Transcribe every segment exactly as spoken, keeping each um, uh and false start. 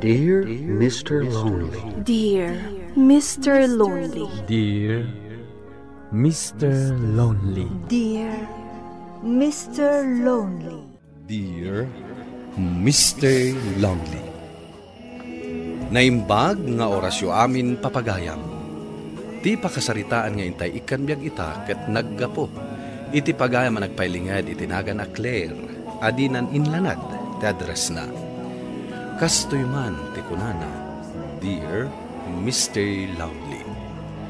Dear Mister Lonely. Dear Mister Lonely. Dear Mister Lonely. Dear Mister Lonely. Dear Mister Lonely. Naimbag nga orasyo amin, papagayam. Ti pakasaritaan nga intay ikkan biag ita ket naggapu iti pagayam a nagpailinged iti nagan a Claire a dinan inlanad ti addressna. Kastoy man ti kunana, "Dear Mister Lonely."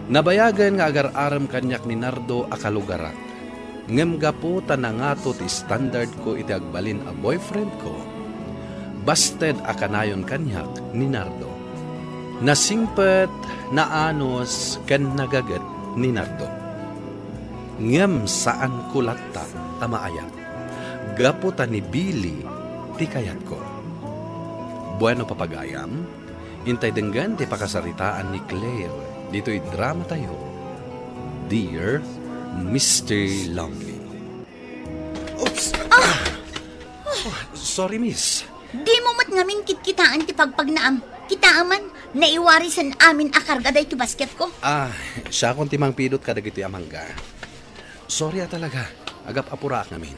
Nabayagen nga agar-arem kaniak ni Nardo a kalugarak. Ngem gapu ta nangato ti standard ko iti agbalin a boyfriend ko, basted a kanayon kaniak ni Nardo. Nasingpet, naanus, ken nagaget ni Nardo. Ngem saan ko latta a maayat, gapu ta ni Billy ti kayatko. Bueno, papagayam, intay denggen ti pakasaritaan ni Claire ditoy drama tayo, Dear Mister Lonely. Oops! Ah! Oh, sorry, miss. Dimo met ngamin kitkitaan ti pagpagnaam. Kitaem man, naiwarisen amin a karga daytoy basketko. Ah, siakon ti mangpidut kadagitoy a mangga. Sorry a talaga. Agap-apuraak ngamin.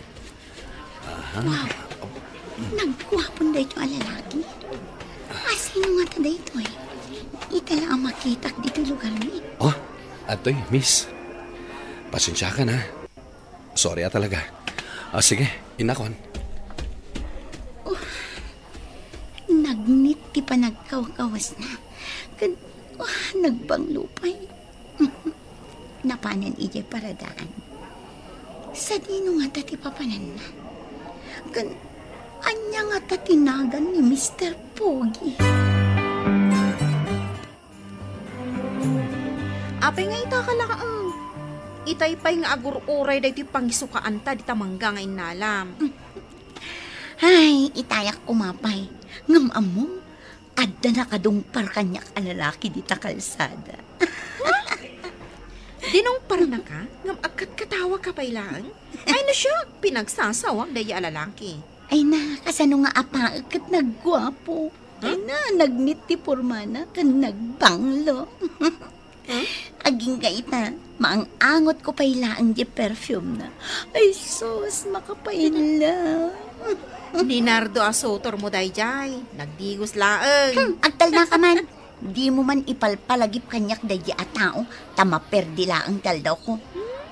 Aha. Wow. Nagguapon daytoy a lalaki. Asino ngata daytoy? Ita la a makitak ditoy lugarmi. Oh, atoy, miss. Pasensiakan, ha. Sorry a talaga. Ah, sige, innakon. Oh, nagnit ti panagkawkawasna. Ken, oh, nagbanglo pay. Napanen idiay paradaan. Sadino ngata ti papananna? Ken ania ngata ti nagan ni Mister Pogi? Apay nga ita ka laeng? Itay pay nga agur-uray daytoy pangisukaanta dita mangga nga innalam. Ay, itayak koma pay. Ngem ammom, adda nakadungpar kaniak a lalaki dita kalsada. Dinungparnaka? Ngem agkatkatawaka pay laeng? Ay, no siak, pinagsasawak daydi a lalaki. Ay na, kasano nga apaek ket nagguapo. Ay na, nagnit ti pormana ken nagbanglo. Huh? Agingga ita, maang-angotko pay laeng di perfume na. Ay sus, makapainla. Ni Nardo a sutormo daydiay, nagdigos laeng. Hmm, agtalnaka man. Dimo man ipalpalagip kaniak daydi a tao, ta maperdi laeng ti aldawko.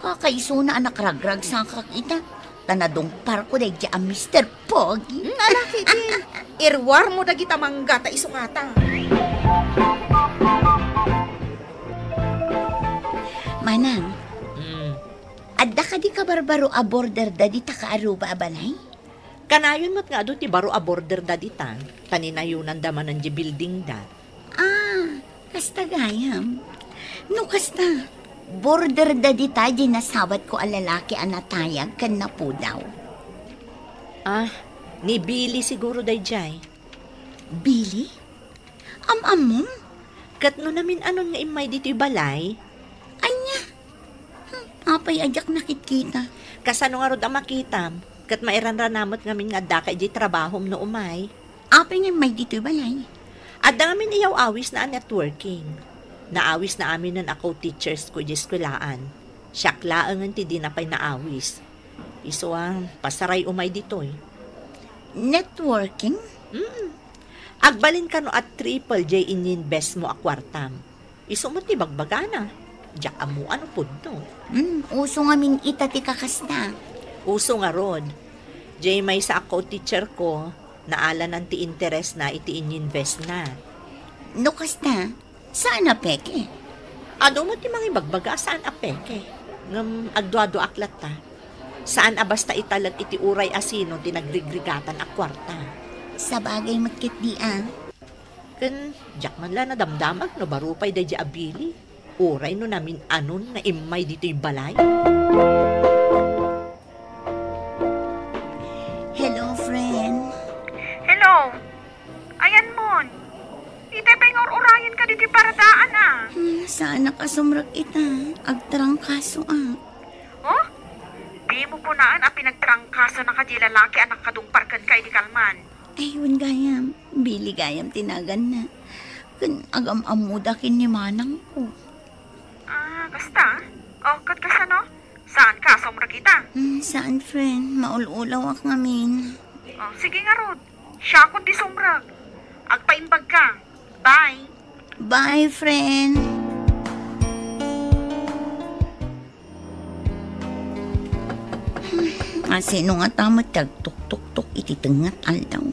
Kakaisuna a nakragragsakak ita, ta nadungparko daydi a Mister Pogi. Hmm, alaki din. Iruarmo dagita mangga ta isukata. Manang, hmm, adda kadi kabarbaro a border da dita kaaruba a balay? Kanayon met nga adu ti baro a border da dita, ta ninayonanda manen di building da. Ah, kasta gayam. No kasta, border da dita di nasabatko a lalaki a natayag ken napudaw. Ah, ni Billy siguro daydiay. Billy? Am-ammom? Ket no namin-anon nga immay ditoy balay? Ania? Hmm, apay a diak nakitkita? Kasano ngarud a makitam? Ket mairanranamek ngamin nga addaka idiay trabahom no umay. Apay nga immay ditoy balay? Adda ngamin iyaw-awisna a networking. Naawisna aminen a co-teachers ko idiay eskuelaan. Siak laengen ti dina pay naawis. Isu a, pasaray umay ditoy. Networking? Mm. Agbalin kano a triple diay ininvest mo a kuartam. Isu met ti bagbagana. Diak ammo no pudno. Hmm, uso ngamin ita ti kakasta. Uso ngarud. Diay maysa a co-teacher ko, naalanan ti interesna iti ininvestna. No kasta, saan a peke? Adu met ti mangibagbaga a saan a peke. Ngem agduaduaak latta. Saan a basta italek iti uray a sino ti nagrigrigatan a kuarta. Sabagay met ketdi a. Ken diak man la nadamdamag no baro pay daydi a Billy, uray no namin-anon nga immay ditoy balay. Hello, friend. Hello. Ayanmon. Itay pay nga ur-urayenka ditoy paradaan a. Hmm, saanak a sumrek ita. Agtrangkasoak. Oh? Dimo kunaan a pinagtrangkasonaka diay lalaki a nakadungpar kenka idi kalman. Ay, wen gayam. Billy gayam ti naganna. Ken agam-ammoda ken ni manangko. Ah, kasta? O, ket kasano? Saanka a sumrek ita? Hmm, saan, friend. Maul-ulawak ngamin. O, sige ngarud. Siakon ti sumrek. Agpaimbagka. Bye. Bye, friend. Hmm, asino ngata met ti agtuktuktok iti tengnga ti aldaw?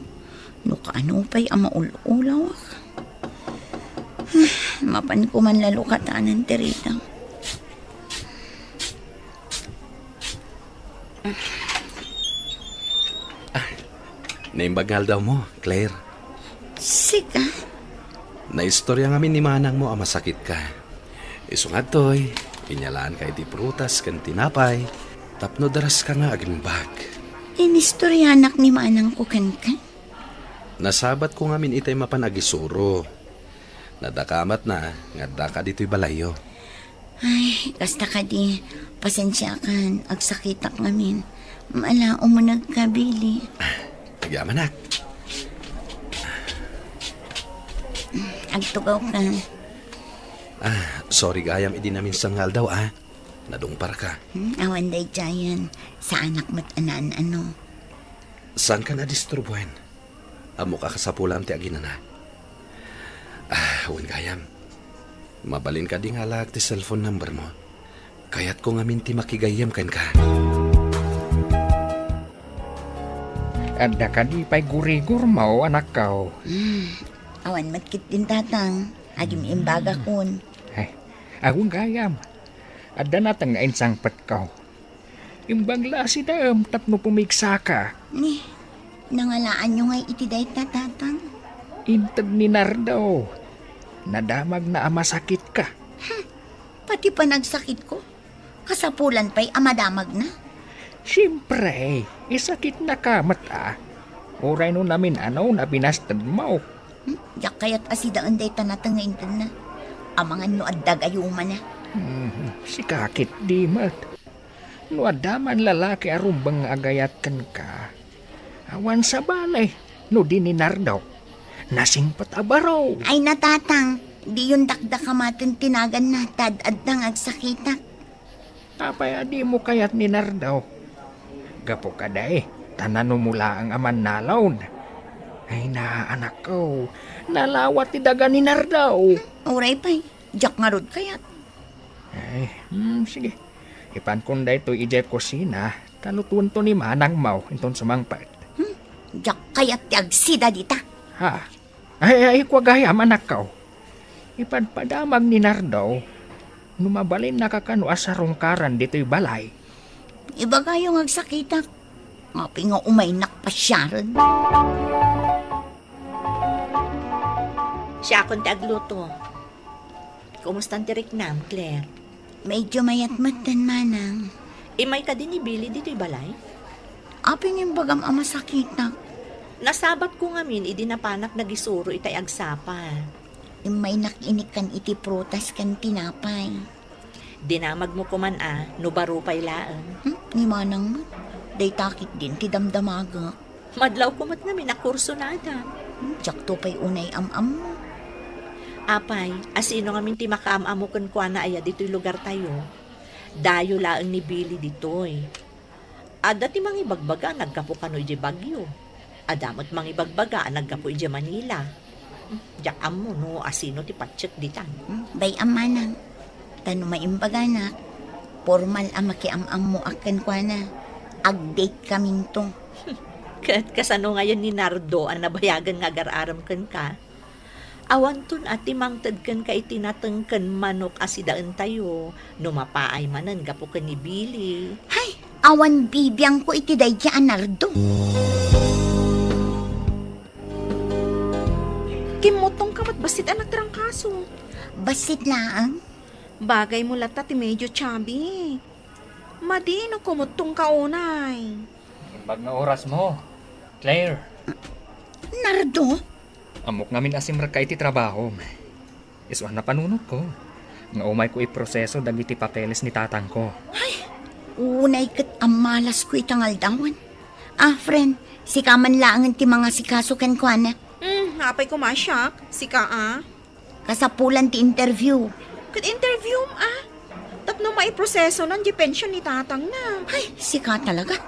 No kaano pay a maul-ulawak? Hmm, mapanko man lalo katanen ti rita. Ah, naimbag nga aldawmo, Claire. Sika? Naistorya ngamin ni manangmo a masakitka. Isu nga adtoy, inyalaanka iti prutas ken tinapay, tapno daraska nga agimbag. Inistoryanak ni manangko kenka? Nasabatko ngamin itay mapan agisuro. Nadakamatna nga addaka ditoy balayyo. Ay, kasta kadi, pasensiakan, agsakitak ngamin. Mala, umunegka, Billy. Agyamanak. Agtugawka. Ah, sorry gayam idi naminsan nga aldaw, ah. Nadungparka. Hmm, awan daydiayen. Saanak met a naan-ano. Saankan a disturboen? Ammok a kasapulam ti aginana. Ah, wen gayam. Mabalin kadi nga alaek ti cellphone number mo? Kayatko ngamin ti makigayyem kenka. Adda kadi pay gurigurmo, anakko? Hmm, awan met ketdin, tatang. Agim-imbagakon. Ay, awan gayam. Adda nateng nga insangpetko. Imbag la a sidaem tapno pumigsaka. Ni, nangalaanyo ngay iti dayta, tatang? Inted ni Nardo. Nadamagna a masakitka. Hmm, pati panagsakitko, kasapulan pay a madamagna? Siempre, isakitnaka met a. Uray no namin-ano no binastedmo. Hmm, diak kayat a sidaen dayta nateng nga intedna. Amangan no adda gayumana. Hmm, sika ketdi met. No adda man lalaki a rumbeng nga agayat kenka, awan sabali no di ni Nardo. Nasingpet a baro. Ay, natatang, diyon dakdakamaten ti naganna, ta ad-adda nga agsakitak. Apay a dimo kayat ni Nardo? Gapu kadi, ta nanumo laeng a mannalon. Ay na, anakko, nalawa ti daga ni Nardo. Uray pay, diak ngarud kayat. Ay, hmm, sige. Ipankon daytoy idiay kusina, ta lutuento ni manangmo inton sumangpet. Hmm, diak kayat ti agsida dita. Ha? Ay, ay, kua gayam, anakko. Ipadpadamag ni Nardo, no mabalinnaka kano a sarungkaran ditoy balay. Ibagayo nga agsakitak. Apay nga umaynak pasiaren? Siakon ti agluto. Kumustan ti riknam, Claire? Medyo mayat metten, manang. Immay kadi ni Billy ditoy balay? Apay nga imbagam a masakitak? Nasabatko ngamin idi napanak nagisuro itay agsapa. Immaynak inikkan iti prutas ken tinapay. Dinamagmo koman a, no baro pay laeng. Hmm, ni manang met. Dayta ketdin ti damdamagek. Madlawko met ngamin a kursunada. Hmm, diakto pay unay am-ammo. Apay, a sino ngamin ti makaam-ammo kenkuana aya ditoy lugartayo? Dayo laeng ni Billy ditoy. Adda ti mangibagbaga a naggapu kano idiay Baguio. Adda met mangibagbaga a naggapu idiay Manila. Diak ammo no asino ti patiek ditan. Hmm, bay-am manang. Ta no maimbaganak, pormal a makiam-ammoak kenkuana. Ag-date kaminto. Ket kasano ngayen ni Nardo a nabayagen nga agar-arem kenka? Awanton a ti mangted kenka iti nateng ken manok a sidaentayo no mapaay manen gapu ken ni Billy. Hay, awan bibiangko iti daydiay a Nardo. Kimmutongka met bassit a nagtrangkaso. Bassit laeng? Bagaymo latta ti medyo chubby. Madi no kumuttongka unay. Imbag nga orasmo, Claire. Nardo? Ammok ngamin a simrekka iti trabahom. Isu a napanunotko nga umayko iproseso dagiti papeles ni tatangko. Ay, unay ket ammalasko ita nga aldawen. Ah, friend, sika man laengen ti mangasikaso kenkuana. Hmm, apay koma siak? Sika, a? Kasapulan ti interview. Ket interview, a? Tapno maiprosesonan diay pension ni tatangna. Ay, sika talaga.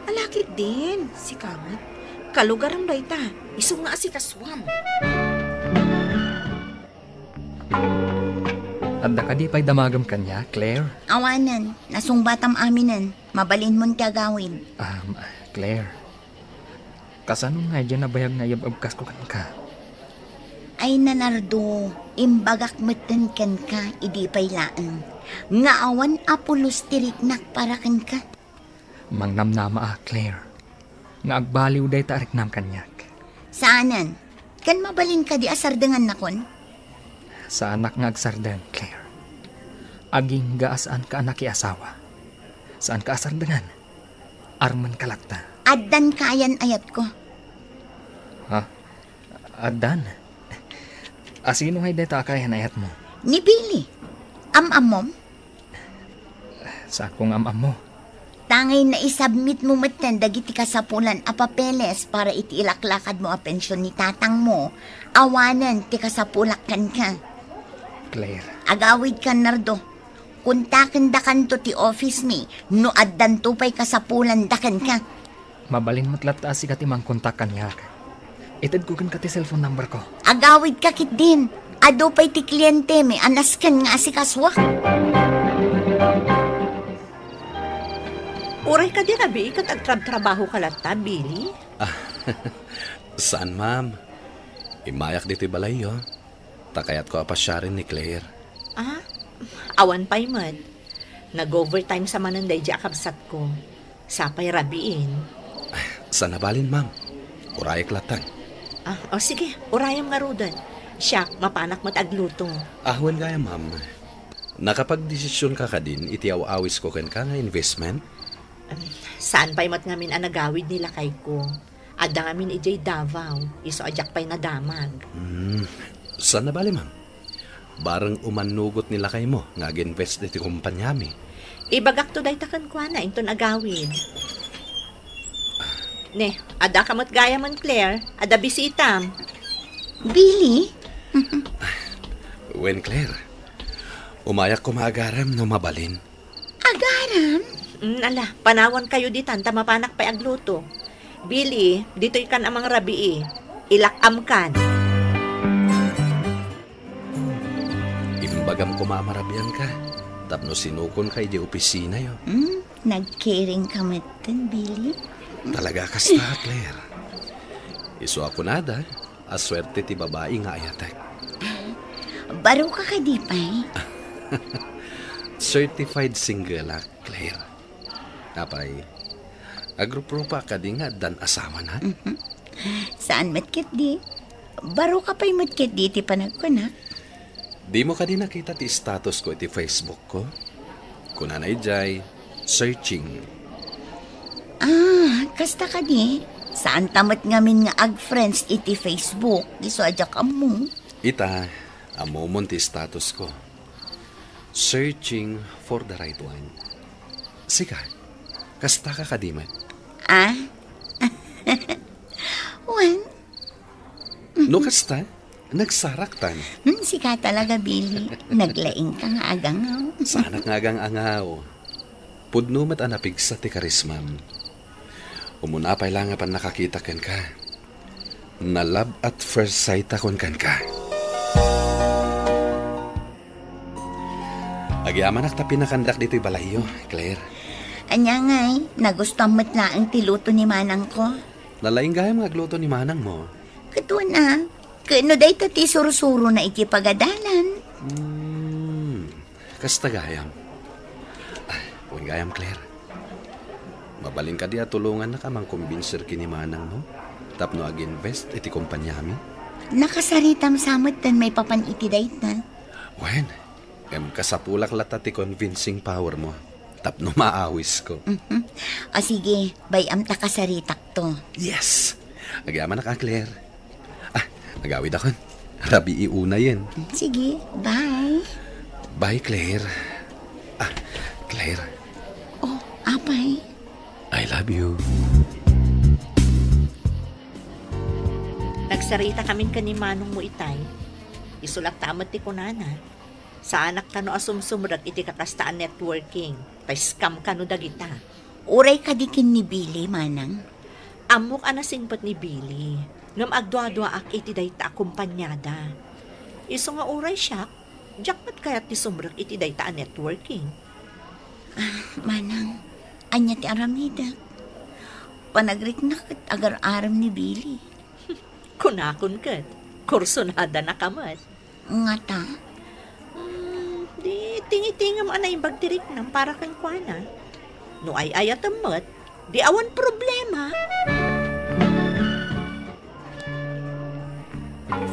Ala ketdin, sika met. Kalugaram dayta, isu nga asikasuam. Adda kadi pay damagem kaniak, Claire? Awanen, nasungbatam aminen. Mabalinmon ti agawid. Um, Claire, kasano nga diay nabayag nga iyab-abkasko kenka? Ay, Nardo, imbagak metten kenka idi pay laeng nga awan a pulos ti riknak para kenka. Mangnamnama a, Claire, nga agbaliw dayta a riknam kaniak. Saanen? Ken mabalin kadi a sardengannakon? Saanak nga agsardeng, Claire. Agingga a saanka a nakiasawa. Saanka a sardengan. Armenka latta. Addan kayan-ayatko. Ha? Addan? A, sino ngay dayta a kayan-ayatmo? Ni Billy. Am-ammom? Saanko nga am-ammo. Ta ngay naisubmitmo metten dagiti kasapulan a papeles para iti ilaklakadmo a pension ni tatangmo, awanen ti kasapulak kenka. Claire. Agawidka, Nardo. Kontakendakanto ti office mi no addanto pay kasapulanda kenka. Mabalin met latta a sika ti mangkontak kaniak. Itedko kenka ti cellphone number ko. Agawidka ketdin. Adu pay ti klientemi a nasken nga asikasuak. Uray kadi rabii ket agtrabtrabahoka latta, Billy? Ah, saan, ma'am. Immayak ditoy balayyo. Ta kayatko a pasiaren ni Claire. Ah, awan pay met. Nag-overtime sa manen daydi a kabsatko. Sapay rabiin. Saan a balin, ma'am. Urayek latta. Ah, o sige, urayem ngaruden. Siak, mapanak met agluto. Ah, wen gayam, ma'am. Nakapagdesisionka kadin iti aw-awisko kenka nga investment? Em, saan pay met ngamin a nagawid ni lakayko. Adda ngamin idiay Davao, isu a diak pay nadamag. Hmm, saan a bali, ma'am? Bareng umannugot ni lakaymo nga ag-invest iti kompaniami. Ibagakto dayta kenkuana inton agawid. Ne, addaka met gayamen, Claire. Adda bisitam. Billy? Wen, Claire. Umayak koma agarem no mabalin. Agaram? Mm, ala, panawankayo ditan ta mapanak pay agluto. Billy, ditoykan a mangrabii. Ilak-amkan. Imbagam koma a marabianka, tapno sinukonka idiay opisinayo. Hmm, nagkiringka metten, Billy? Talaga kasta, Claire. Isu a kunada, a suerte ti babai nga ayatek. Baroka kadi pay? Certified single-ak, Claire. Apay, agruprupa kadi nga addan asawana? Mhm. Saan met ketdi? Baroka pay met ketdi ti panagkunak? Dimo kadi nakita ti status ko iti Facebook ko? Kunana idiay, searching. Ah, kasta kadi? Saanta met ngamin nga ag-friends iti Facebook, isu a diak ammo. Ita, ammomon ti status ko. Searching for the right one. Sika, kastaka kadi met? Ah? Wen? No kasta, nagsaraktan. Hmm, sika talaga, Billy. Naglaingka nga agangaw. Saanak nga agang-angaw. Pudno met a napigsa ti karismam. Umuna pay la nga pannakakita kenka. Na-love at first sight akon kenka. Agyamanak ta pinakandak ditoy balayyo, Claire. Ania ngay, nagustuam met laeng ti luto ni manangko. Nalaing gayam nga agluto ni manangmo. Ket wen a, ket no dayta ti sursurona iti pagadalan. Hmm, kasta gayam. Ah, wen gayam, Claire. Mabalin kadi a tulongannak a mangkombinsir ken ni manangmo tapno ag-invest iti kompaniami? Nakasaritam sa metten maipapan iti dayta. Wen, ngem kasapulak latta ti convincing power mo tapno maawisko. Mhm. O sige, bay-am ta kasaritakto. Yes! Agyamanak a, Claire. Ah, agawidakon. Rabii unayen. Sige, bye. Bye, Claire. Ah, Claire. Oh, apay. I love you. Sarita kamin ken ni Manong mo itay. Isu latta met ti kunana. Saanak kano a sumsumrek iti kakasta a networking. Ta scam kano dagita. Uray kadi ken ni Billy, Manang? Ammok a nasingpet ni Billy. Ngem agduaduaak iti dayta a kompaniada. Isu nga uray siak, diak met kayat ti sumrek iti dayta a networking. Ah, Manang, ania ti aramidek? Panagriknak ket agar-arem ni Billy. Kunakon ket, kursunada na ka met. Ngata? Hmm, di tingitingem a naimbag ti riknam para kenkuana. No ay-ayatem met, di awan problema.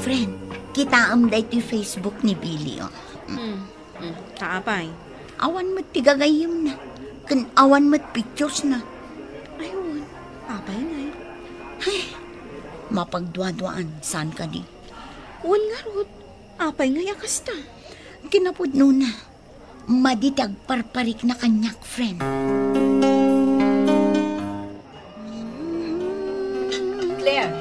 Friend, kitaem daytoy Facebook ni Billy, oh. Hmm. Hmm. Ta apay? Awan met ti gagayyemna. Ken awan met pictures na. Ay, wen. Apay ngay? Ay, mapagduaduaan, saan kadi? Wen ngarud. Apay ngay a kasta? Kinapudnona, madi ti agparparikna kaniak, friend. Claire.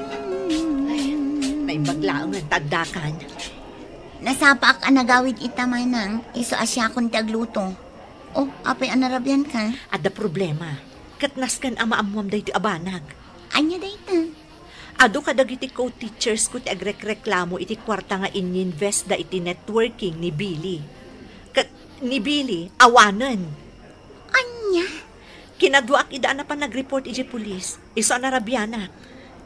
Ay, naimbag laeng nga taddakan. Nasapaak a nagawid ita, Manang, isu a siakon ti agluto. Oh, apay a narabian ka? Adda problema. Ket nasken a maammoam daytoy a banag. Ania dayta? Adu kadagiti co-teachers ko ti agrekreklamo iti kuarta nga ininvest da iti networking ni Billy. Ket ni Billy, awanen. Ania? Kinaduaak ida a napan nag-report idiay pulis. Isu a narabianak.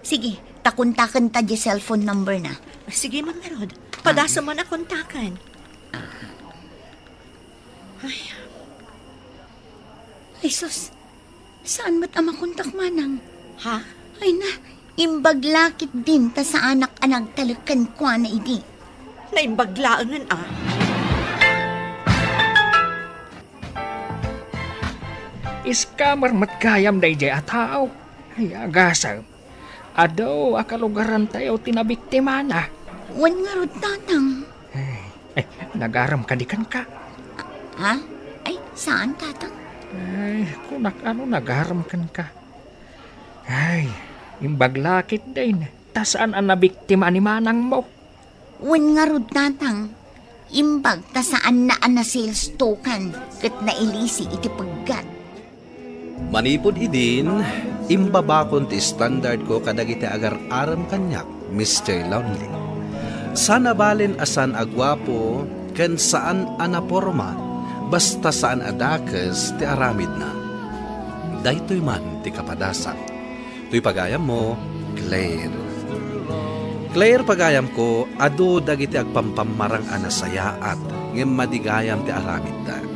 Sige, ta kontaken ta di cellphone number na. Sige man ngarud. Padasem man a kontaken. Ay. Ay, sus. Saan met a makontak, Manang? Ha? Ay na, imbag la ketdin ta saanak a nagtalek kenkuana idi. Naimbag laengen a. Scammer met gayam daydiay a tao. Ay, agasem. Adu a kalugarantayo ti nabiktimana. Wen ngarud, Tatang. Ay, ay, nagarem kadi kenka? Ha? Ay, saan, Tatang? Ay, kunak a no nagarem kenka. Ay, imbag la ketdin, ta saan a nabiktima ni manangmo. Wen ngarud, Tatang, imbag ta saanna a nasales token ket nailisi iti peggat. Manipud idin, imbabakon ti standard ko kadagiti agar-arem kaniak, Mister Lonely. Saan a balen a saan a guapo ken saan a naporma, basta saan a dakes ti aramidna. Daytoy man ti kapadasak. Toy pagayammo, Claire. Claire, pagayamko, adu dagiti agpampammarang a nasayaat, ngem madi gayam ti aramidda.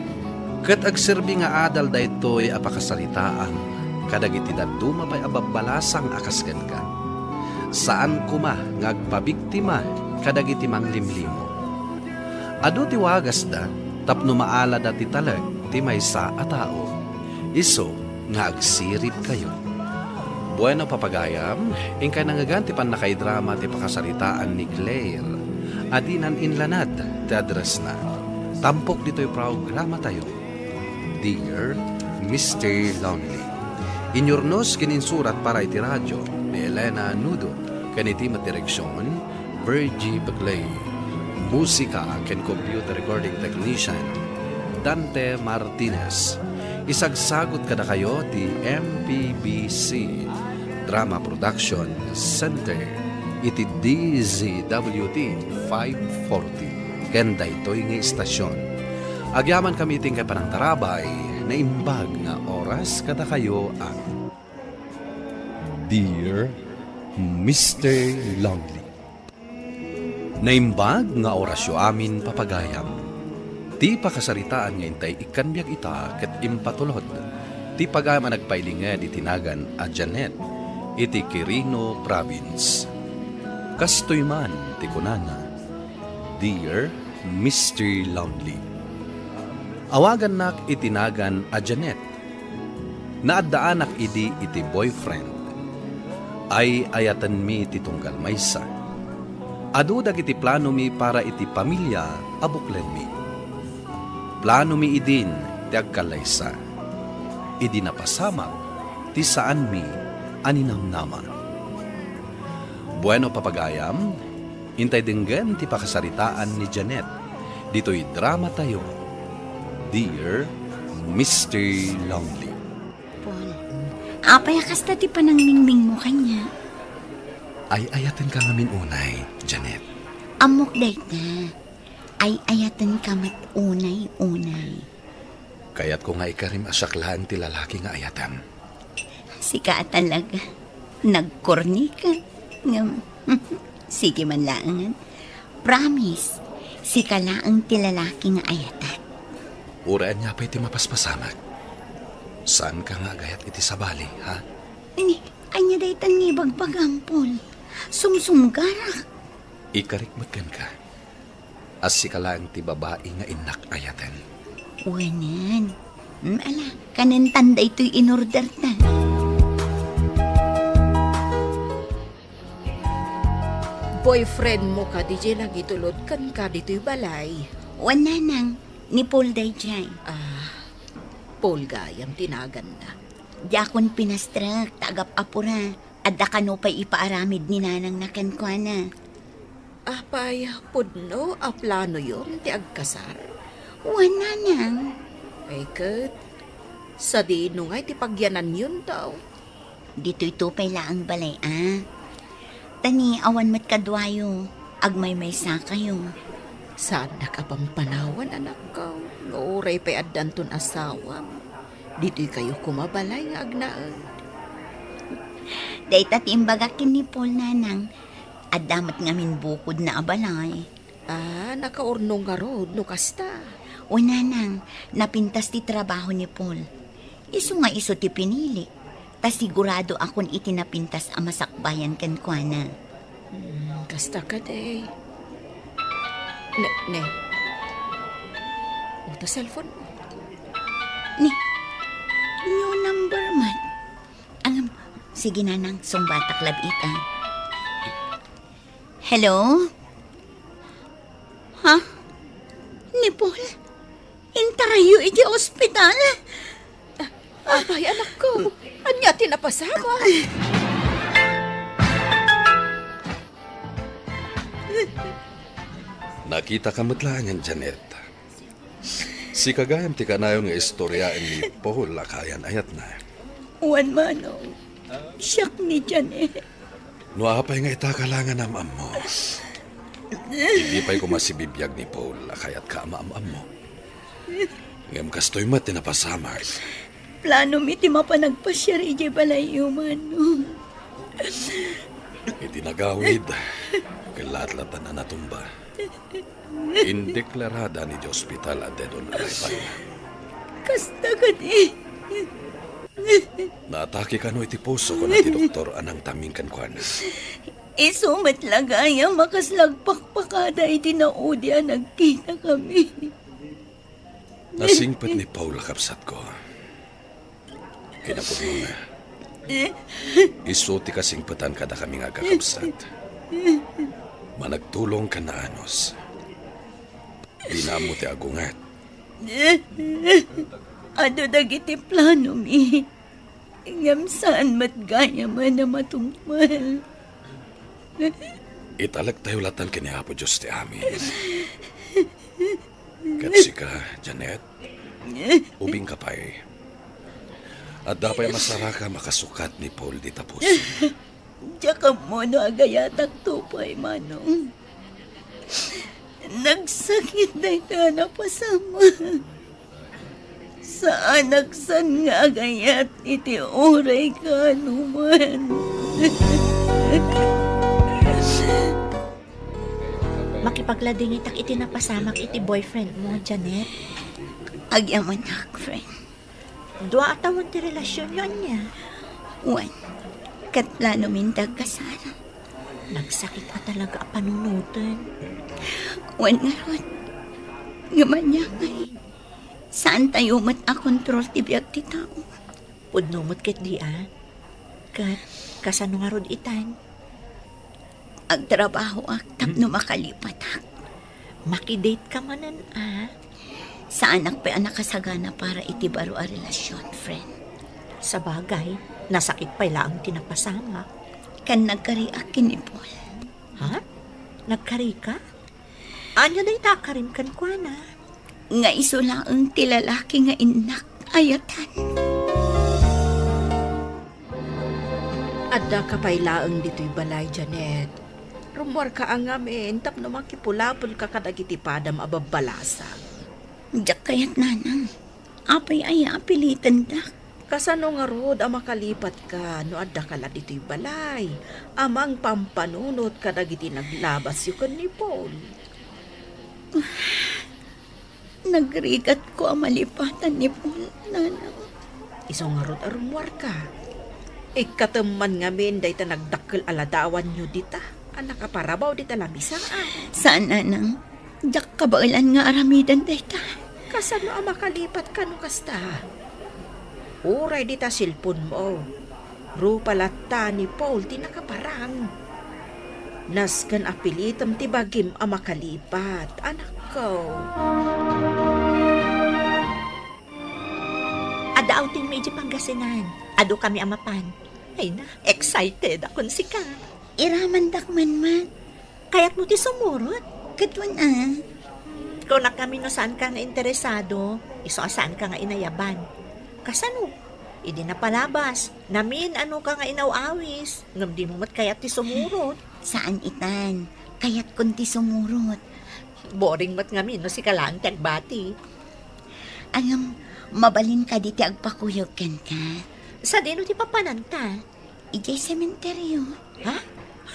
Ket agserbi nga adal daytoy a pakasaritaam kadagiti dadduma pay a babbalasang a kas kenka. Saan koma nga agpabiktima kadagiti manglimlimo. Adu ti wagasda tapno maalada ti talek ti maysa a tao. Isu nga agsiribkayo. Bueno, papagayam, inkay nangngegan ti pannakaidrama ti pakasaritaan ni Claire a dinan inlanad ti addressna. Tampok ditoy programatayo, Dear Mister Lonely. Inyurnos ken insurat para iti radio ni Elena Nudo ken iti met direksion, Virgie Beclay. Musika ken computer recording technician, Dante Martinez. Isagsagut kadakayo ti M P B C Drama Production Center iti D Z W T five forty ken daytoy nga istasyon. Agyamankami iti inkay panangtarabay, naimbag nga oras kadakayo a Dear Mister Lonely. Naimbag nga orasyo amin, papagayam. Ti pakasaritaan nga intay ikkan biag ita ket impatulod ti pagayam a nagpailinged iti nagan a Janet iti Quirino Province. Kastoy man ti kunana, Dear Mister Lonely. Awagannak iti nagan a Janet. Naaddaanak idi iti boyfriend. Ay-ayatenmi ti tunggal maysa. Adu dagiti planomi para iti pamilia a buklenmi. Planomi idin ti agkallaysa. Idi napasamak ti saanmi a ninamnama. Bueno, papagayam, intay denggen ti pakasaritaan ni Janet ditoy drama tayo, Dear Mister Lonely. Paul, apay a kasta ti panangmingmingmo kaniak? Ay-ayatenka ngamin unay, Janet. Ammok dayta. Ay-ayatenka met unay-unay. Kayatko nga ikarim a siak laeng ti lalaki nga ayatem. Sika a talaga. Nagkorni ka. Ngem, sige man laengen. Promise, sika laeng ti lalaki nga ayatek. Uray ania pay ti mapaspasamak, saanka nga agayat iti sabali, ha? Ni, ania dayta nga ibagbagam, Paul? Sumsumgarak. Ikarik met kenka. A sika laeng ti babai nga innak ayaten. Wen. Hmm, ala, kanentan daytoy inorderta. Boyfriend mo kadi diay nangitulod kenka ditoy balay? Wen, nanang, ni Paul daydiay. Ah, Paul gayam ti naganna. Diakon pinastrek, ta agap-apura. Adda kano pay ipaaramid ni nanangna kenkuana. Apay, pudno a planoyon ti agkasar? Wen, nanang. Ay ket, sadino ngay ti pagyananyonto? Ditoyto pay laeng balay a. Ta ni awan met kaduayo, agmaymaysakayo. Saannak a pampanawan, anakko, nga uray pay addanton asawam. Ditoykayo koma balay nga agnaed. Dayta ti imbagak ken ni Paul, nanang. Adda met ngamin bukodna a balay. Ah, nakaurnong ngarud no kasta? Wen, nanang, napintas ti trabaho ni Paul. Isu nga isu ti pinili, ta siguradoakon iti napintas a masakbayan kenkuana. Hmm, kasta kadi. Ne, ne. O, ta cellphone mo. Ni, new number man. Alam, sige, nanang, sungbatak labi ita. Hello? Ha? Ni Paul? Intarayyo iti ospital? Apay, anakko, ania ti napasamak? Nakitaka met laengen, Janet. Sika gayam ti kanayon nga istoriaen ni Paul a kaayan-ayatna. Wen, manong. Siak ni Janet. No apay nga itaka la nga naam-ammo, idi pay koma sibibiag ni Paul a kayatka a maam-ammo. Ngem kastoy met ti napasamak. Plano mi ti mapan agpasiar idiay balayyo, manong. Iti nagawid, ket latlatan a natumba. Indeklarada ni Dios Hospital a dead on arrival. Kasta kadi. Naatake kano iti puso, kuna ti doktor a nangtaming kenkuana. Isu met la gayam a kasla agpakpakada iti naudi a nagkitakami. Nasingpet ni Paul a kabsatko. Kinapudnona, isu ti kasingpetan kadakami nga agkakabsat. Managtulong ken naanus. Dina ammo ti agunget. Adu dagiti planomi. Ngem saan met gayam a matungpal. Italektayo latan ken ni Apo Dios ti amin. Ket sika, Janet, ubingka pay. Adda pay masarakam a kasukat ni Paul dita puso. Diak ammo no agayatakto pay, manong. Nagsakit dayta a napasamak. Saanak san nga agayat iti uray kaanoman. Makipagladingitak iti napasamak iti boyfriend mo, Janet. Agyamanak, friend. Dua a tawen ti relasionyo, ania? Wen, ket planomin ti agkasar. Nagsakit a talaga a panunoten. Wen ngarud, ngem ania ngay, saantayo met a kontrol ti biag ti tao. Pudno met ketdi a. Ket kasano ngarud itan? Agtrabahoak tapno makalipatak. Makidate ka manen a. Saanak pay a nakasagana para iti baro a relasion, friend. Sabagay, nasakit pay laeng ti napasamak. Ken nagkariak ken ni Paul. Ha? Nagkarika? Ania dayta a karim kenkuana? Nga isu laeng ti lalaki nga innak ayatan. Addaka pay laeng ditoy balay, Janet. Rummuarka a ngamin tapno makipulapolka kadagiti padam a babbalasang. Diak kayat, nanang. Apay aya a pilitandak? Kasano ngarud a makalipatka no addaka la ditoy balay a mangpampanunot kadagiti naglabasyo ken ni Paul? Nagrigatko a malipatan ni Paul, nanang. Isu ngarud a rummuarka. Ikkatem man ngamin dayta nagdakkel a ladawanyo dita a nakaparabaw dita lamisaan. Saan, nanang. Diak kabaelan nga aramiden dayta. Kasano a makalipatka no kasta? Uray dita cellphone-mo. Rupa latta ni Paul ti nakaparang. Nasken a pilitem ti bagim a makalipat, anakko. Adda outing mi idiay Pangasinan. Adukami a mapan. Ay na, excited akon sika. Iramandak man met. Kayatmo ti sumurot? Ket wen a. Kunak ngamin no saanka nga interesado, isu a saanka nga inayaban. Kasano? Idi napalabas, namin-anoka nga inaw-awis, ngem dimo met kayat ti sumurot. Saan itan. Kayatkon ti sumurot. Boring met ngamin no sika laeng ti agbati. Ngem, mabalin kadi ti agpakuyog kenka? Sadino ti papananta? Idiay sementeryo. Ha?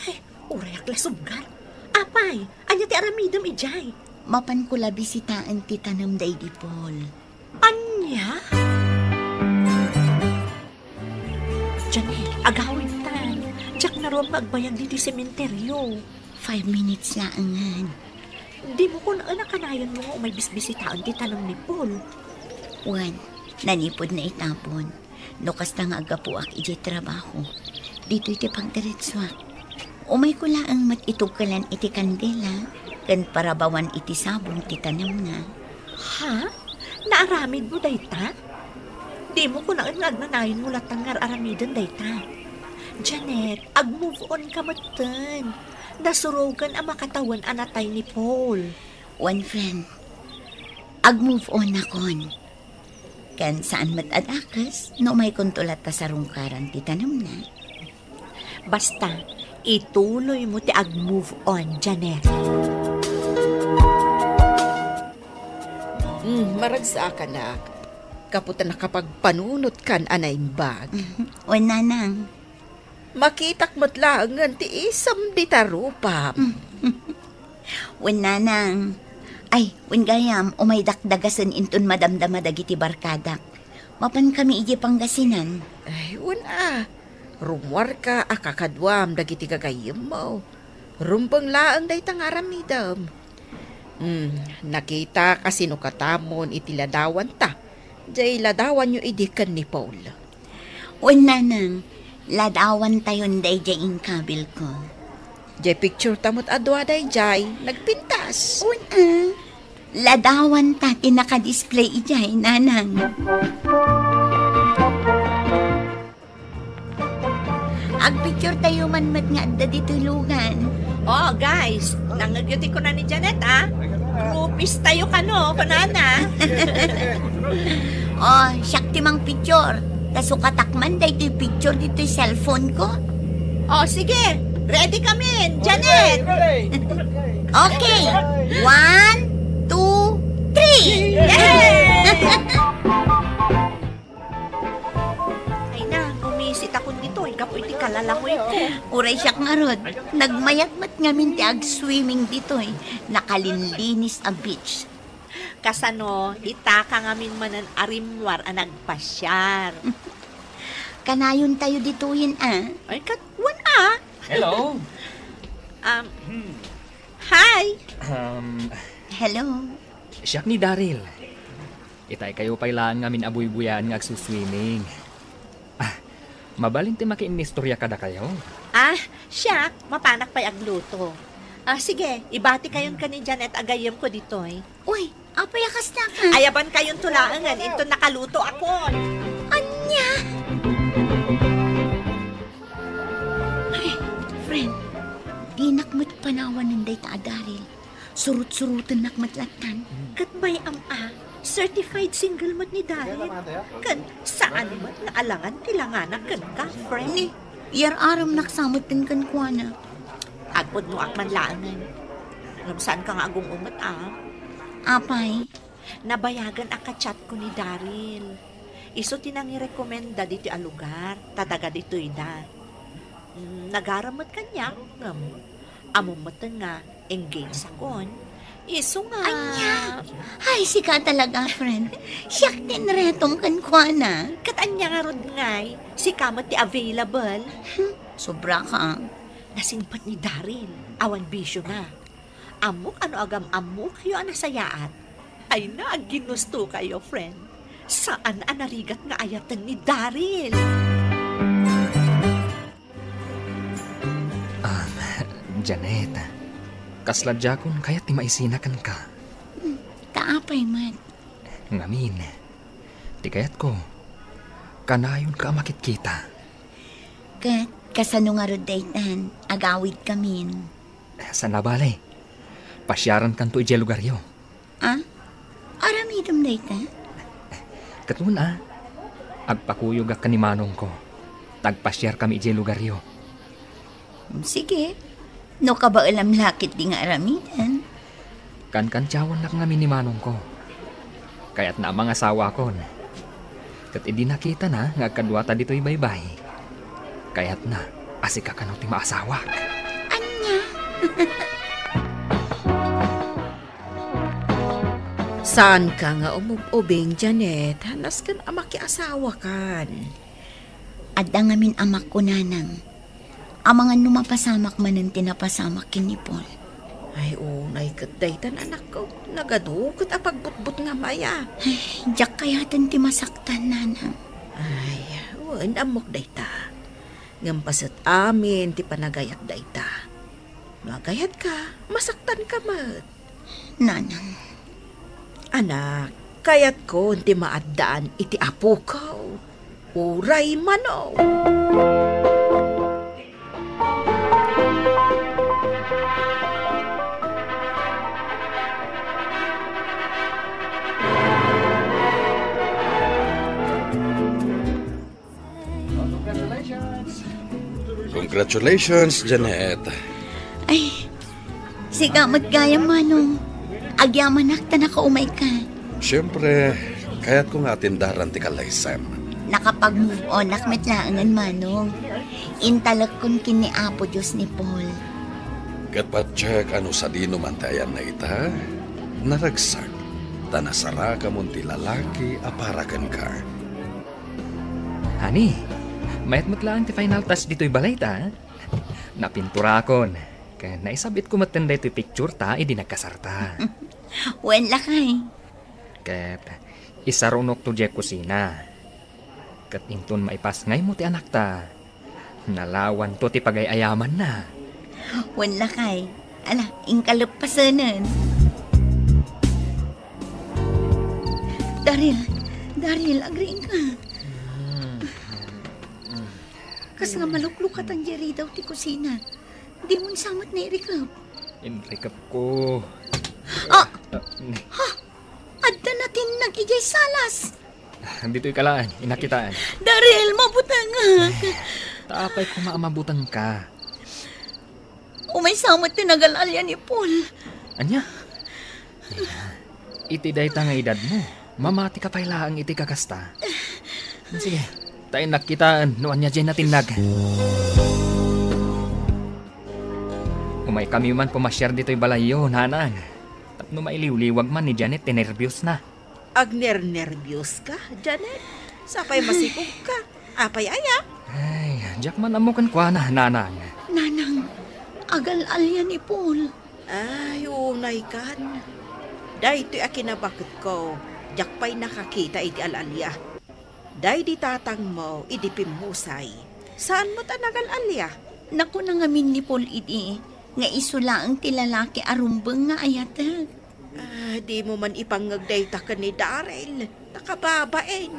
Ay, urayek la subgar. Apay, ania ti aramidem idiay? Mapanko la bisitaen ti tanem daydi Paul. Ania? Janet, agawidtan. Diak naruam nga agbayag ditoy sementeryo. Five minutes laengen. Dimo kunaan a kanayonmo nga umay bisbisitaen ti tanem ni Paul? Wen, nanipud naitapon. No kasta nga aggapuak idiay trabaho, ditoy ti pagdiretsuak. Umayko laeng met itugkelan iti kandila ken parabawan iti sabong ti tanemna. Ha? Naaramidmo dayta? Dimo kunaen nga agnanayonmo latta nga ar-aramiden dayta. Janet, ag-move on ka metten. Nasurogan a makatawen a natay ni Paul. One friend, ag-move on akon. Ken saan met a dakes no umaykonto latta sarungkaran ti tanemna. Basta, ituloymo ti ag-move on, Janet. Mm, maragsakanak. Gapu ta nakapagpanunotkan a naimbag. Wen, nanang. Makitak met laengen ti isem dita rupam. Wen, nanang. Ay, wen gayam, umay dakdagasen inton madamdama dagiti barkadak. Mapankami idiay Pangasinan. Ay, wen a. Rummuarka a kakaduam dagiti gagayyemmo. Rumbeng laeng dayta nga aramidem. Hmm, nakitak a sinukatamon iti ladawanta. Diay ladawanyo idi ken ni Paul. Wen, nanang, ladawantayon daydiay inkabilko. Diay picture ta met a dua daydiay, nagpintas. Wen a, ladawanta ti nakadisplay idiay, nanang. Agpicture tayo man met nga adda ditoy lugan. Oh, guys, nangngegyo ti kuna ni Janet, ah? Groupies tayo kano, kunana. Oh, siak ti mangpicture. Ta sukatak man daytoy picture ditoy cellphone ko. Oh, sige. Ready kami, Janet. Okay. One, two, three. Yay! Ay na, gumisit akon ditoy, gapu iti kalalangoyko. Uray siak ngarud, nagmayat met ngamin ti agswimming ditoy. Nakalinlinis a beach. Kasano, itaka ngamin manen a rimmuar a nagpasiar. Kanayon tayo ditoyen a. Ay, kat-, wan a. Hello. Um, hi. Um, Hello. Siak ni Daryl. Itay kayo pay laeng ngamin a buybuyaen nga agsuswimming. Ah, mabalin ti makiinnistorya kadakayo? Ah, siak, mapanak pay agluto. Ah, sige, ibati kayon ken ni Janet a gayyemko ditoy. Uy, apay a kasta ka? Ayaban kayonto laengen, inton nakaluto akon. Ania? Ay, Dinak met panawanen dayta a Daryl. Surut-surutennak met lattan. Ket bay-am a, certified single met ni Daryl. Ken saan met nga alangan ti langana kenka, friend. Ni, yar-aramnak sa metten kenkuana. Agpudnoak man laengen. Ngem saanka nga agung-unget a? Apay? Nabayagen a ka-chatko ni Daryl. Isu ti nangirekomenda ditoy a lugar, ta taga ditoyda. Mm, nagaram met kaniak, ngem ammom met nga engaged akon. Isu nga Ania? Ay, sika talaga, friend. Siak ti inretom kenkuana. Ket ania ngarud ngay? Sika met ti available. Hmm, sobra ka. Nasingpet ni Daryl, awan bisio na. Ammok a no agam-ammokayo a nasayaat. Ay na, agginustokayo, friend. Saan a narigat nga ayaten ni Daryl. Ah, Janet, kasla diakon kayat ti maisina kenka. Hmm, ta apay met? Ngamin, ti kayatko, kanayonka a makitkita. Ket kasano ngarud daytan? Agawidkamin. Saan a bale. Pasiarankanto idiay lugaryo. Ah? Aramidem dayta? Ket wen a, agpakuyogak ken ni manongko. Ta agpasiarkami idiay lugaryo. Sige. No kabaelam la ketdi nga aramiden. Kankantiawannak ngamin ni manongko. Kayatna a mangasawakon. Ket idi nakitana nga agkaduata ditoy baybay, kayatna a sika kano ti maasawak. Ania? Saanka nga umub-ubing, Janet. Nasken a makiasawakan. Adda ngamin amakko, nanang. Amangan no mapasamak manen ti napasamak ken ni Paul. Ay, unay ket daytan, anakko. Nagadu ket a pagbutbutngam aya. Ay, diak kayaten ti masaktan, nanang. Ay, wen, ammok dayta. Ngem paset amin ti panagayat dayta. No agayatka, masaktanka met. Nanang. Anak, kayatkon ti maaddaan iti apoko. Uray mano. Congratulations, Janet. Ay, sika met gayam, manong. Agyamanak ta nakaumayka. Siyempre, kayatko nga atendaran ti kallaysem. Nakapag-move onak met laengen, manong. Intalekkon ken ni Apo Dios ni Paul. Ket patiek a no sadino man ti ayanna ita, naragsak, ta nasarakamon ti lalaki a para kenka. Honey, mayat met laeng ti final touch ditoy balayta, a? Napinturakon, ken naisab-itko metten daytoy picture ta idi nagkasarta. Wen, lakay. Ket isarunokto diay kusina. Ket inton maipasngaymo ti anakta, nalawanto ti pagay-ayamanna. Wen, lakay. Ala, inka leppasenen. Daryl, Daryl, agriingka. Kas nga maluklukatan diay ridaw ti kusina. Dimon sa met nairikep. Inrikepko. Ah! Ah, ni- Ha? Adda natinnag idiay salas. Ditoyka laeng, innak kitaen. Daryl, mabutengak. Ta apay koma a mabutengka? Umaysa met ti nagal-alia ni Paul. Ania? Iti dayta nga edadmo, mamatika pay laeng iti kakasta. Sige, ta innak kitaen no ania diay natinnag. Umaykami man pumasiar ditoy balayyo, nanang. Tapno mailiwliwag man ni Janet ti nerbiosna. Agnernerbios ka, Janet? Sapay masikog ka. Apay aya? Ay, diak man ammo kenkuana, nanang. Nanang, agal-alia ni Paul. Ay, unay kan. Daytoy a kinabaketko, diak pay nakakita iti al-alia. Daydi tatangmo idi pimmusay, saan met a nagal-alia? Nakuna ngamin ni Paul idi nga isu laeng ti lalaki a rumbeng nga ayatek. Ah, dimo man ipangngeg dayta ken ni Daryl. Nakababain.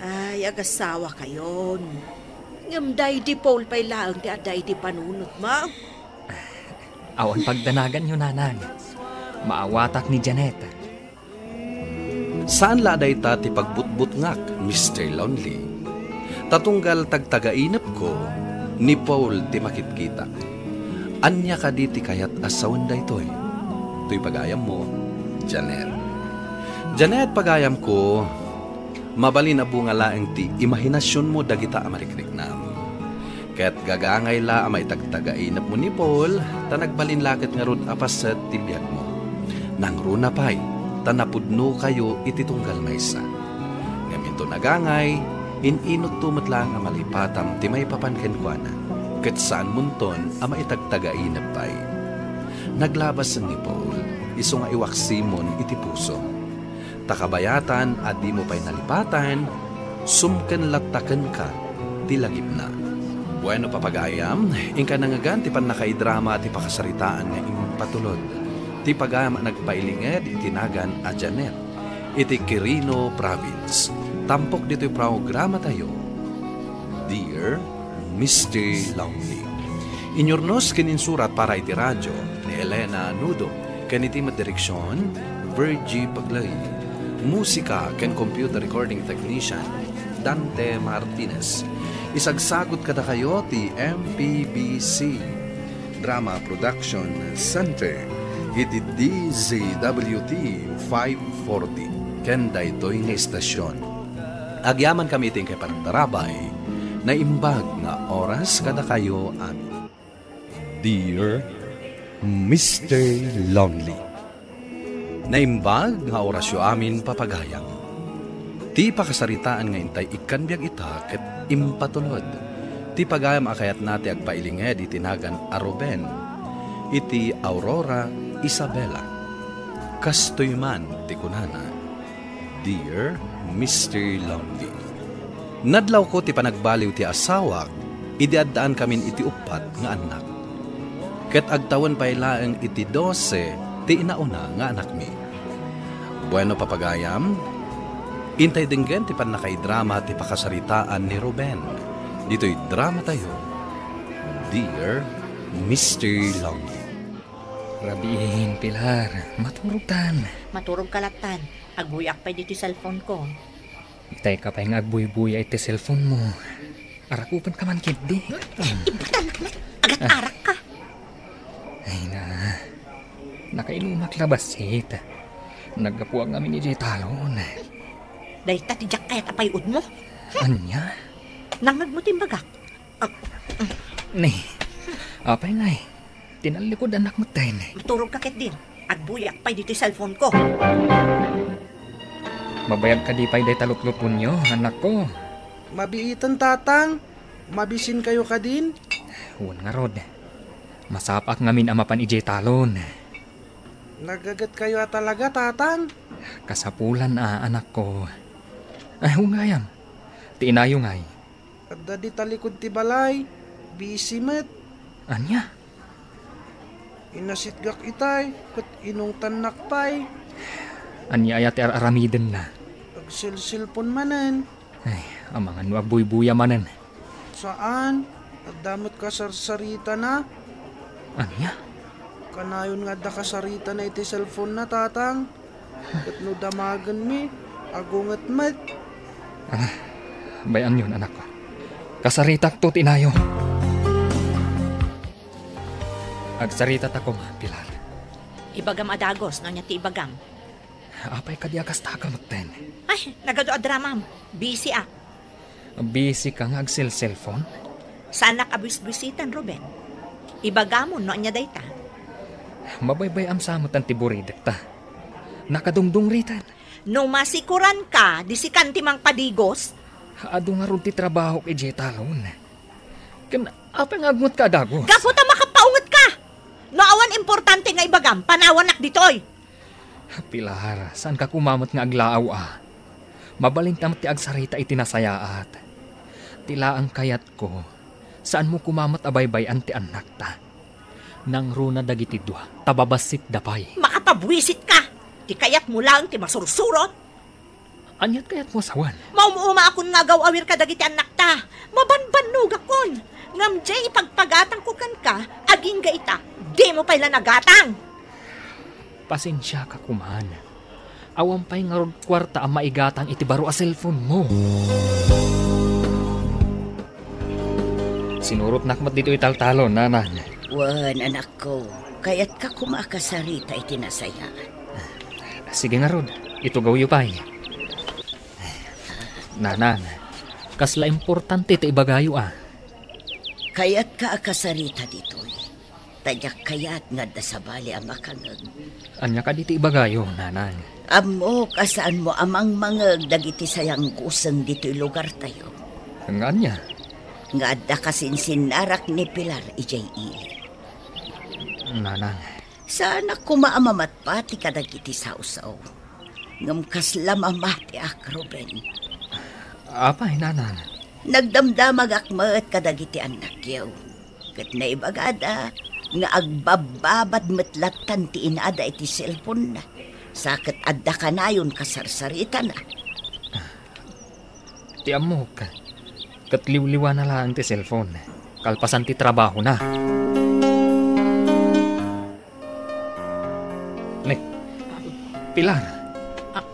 Ay, agasawakayon. Ngem daydi Paul pay laeng ti adda iti panunotmo. Awan pagdanaganyo, nanang. Maawatak ni Janet. Saan la a dayta ti pagbutbutngak, Mister Lonely. Ta tunggal tagtagainepko, ni Paul ti makitkitak. Ania kadi ti kayat a sawen daytoy? Toy pagayammo, Janet. Janet, pagayamko, mabalin a bunga laeng ti imahinasionmo dagita a marikriknam. Ket gagangay la a maitagtagainepmo ni Paul, ta nagbalin la ket ngarud a paset ti biagmo. Nangruna pay, ta napudnokayo iti tunggal maysa. Ngem inton agangay, in-inutto met laeng a malipatam ti maipapan kenkuana, ket saanmonton a maitagtagainep pay. Naglabasen ni Paul, isu nga iwaksimon iti pusom. Ta kabayatan a dimo pay nalipatan, sumken latta kenka ti lagipna. Bueno, papagayam, inka nangngegan ti pannakaidrama ti pakasaritaan nga impatulod ti pagayam a nagpailinged iti nagan a Janet iti Quirino Province. Tampok ditoy programatayo, Dear Mister Lonely. Inyurnos ken insurat para iti radio ni Elena Nudo, ken iti met direksion, Virgie Paglay. Musika ken computer recording technician, Dante Martinez. Isagsagut kadakayo ti M P B C Drama Production Center iti D Z W T five forty. Ken daytoy nga istasion, agyamankami iti inkay panagtarabay. Naimbag nga oras kadakayo amin. Dear Mister Lonely. Naimbag nga orasyo amin, papagayam. Ti pakasaritaan nga intay ikkan biag ita ket impatulod ti pagayam a kayatna ti agpailinged iti nagan a Ruben iti Aurora, Isabela. Kastoy man ti kunana, Dear Mister Lonely. Nadlawko ti panagbaliw ti asawak idi addaankamin iti uppat nga annak. Ket agtawen pay laeng iti dose ti inauna nga anakmi. Bueno, papagayam, intay denggen ti pannakaidrama ti pakasaritaan ni Ruben ditoy dramatayo, Dear Mister Lonely. Rabiin, Pilar. Maturogtan. Maturogka lattan. Agbuyak pay ditoy cellphone ko. Itay ka pay nga agbuybuya iti cellphone mo. Arakupenka man ketdi. Imbutanak met. Agat-arak ka. Ay na. Nakainumak la bassit. Naggapuak ngamin idiay talon. Dayta ti diak kayat a pay-od mo. Ania? Nangngeg mo ti imbagak. Ah. Ni, apay ngay? Tinallikud annak metten. Maturog ka ketdin. Agbuyak pay ditoy cellphone ko. Mabayag kadi pay dayta lutlutonyo, anakko? Mabiiten, Tatang. Mabisinkayo kadin? Wen ngarud. Masapaak ngamin a mapan idiay talon. Nagagetkayo a talaga, Tatang? Kasapulan a, anakko. Ay, wen gayam. Ti inayo ngay. Adda di talikod ti balay. Busy met. Ania? Inasitgak itay, ket inungtannak pay. Ania aya ti ar-aramidenna? Agselselpon manen. Ay, amangan no agbuybuya manen. Saan, adda met kasarsaritana. Ania? Kanayon nga adda kasaritana iti cellphone na, Tatang. Ket no damagenmi, agunget met. Ah, bay-anyon, anakko. Kasaritakto ti inayo. Agsaritata koma, Pilar. Ibagam a dagus, no ania ti ibagam. Apay kadi a kasta ka metten? Ay, nagadu a dramam. Busy ak. Busy ka nga agselselpon? Saanak a buisbuisitan, Ruben. Ibagam no ania dayta. Mabaybay-am sa metten ti buridekta. Nakadungdungriten. No masikoran ka, di sikan ti mangpadigus? Adu ngarud ti trabahok idiay talon. Ken apay nga agunggot ka a dagus? Gapu ta makapaunget ka! No awan importante nga ibagam, panawanak ditoy. Pilar, saanka koma met nga aglaaw a. Mabalinta met ti agsarita iti nasayaat. Ti laeng kayatko, saanmo koma met a baybay-an ti annakta. Nangruna dagiti dua, ta babassitda pay. Makapabuisit ka! Ti kayatmo laeng ti masursurot? Aniat kayatmo a sawen? Maum-umaakon nga agaw-awir kadagiti annakta. Mabanbannogakon. Ngem diay ipagpagatangko kenka, a Agingga ita, dimo pay la nagatang. Pasensiaka koman. Awan pay ngarud kuarta a maigatang iti baro a cellphone mo. Sinurotnak met ditoy taltalon, nanang. Wen, anakko, kayatka koma a kasarita iti nasayaat. Sige ngarud, itugawyo pay. Nanang, kasla importante ti ibagayo a. Kayatka a kasarita ditoy. Ta diak kayat nga adda sabali a makangeg. Ania kadi ti ibagayo, nanang? Ammok a saanmo a mangmangeg dagiti sayangguseng ditoy lugartayo. Nga ania? Nga adda kasinsinnarak ni Pilar idiay ili. Nanang. Saanak koma a mamatpati kadagiti sawsaw. Ngem kasla mamatiak, Ruben. Apay, nanang? Nagdamdamagak met kadagiti annakyo. Ket naibagada nga agbabbabad met lattan ti inada iti cellphone-na. Sa ket adda kanayon kasarsaritana. Ti ammok, ket liwliwana laeng ti cellphone. Kalpasan ti trabahona. Ne, Pilar, a-,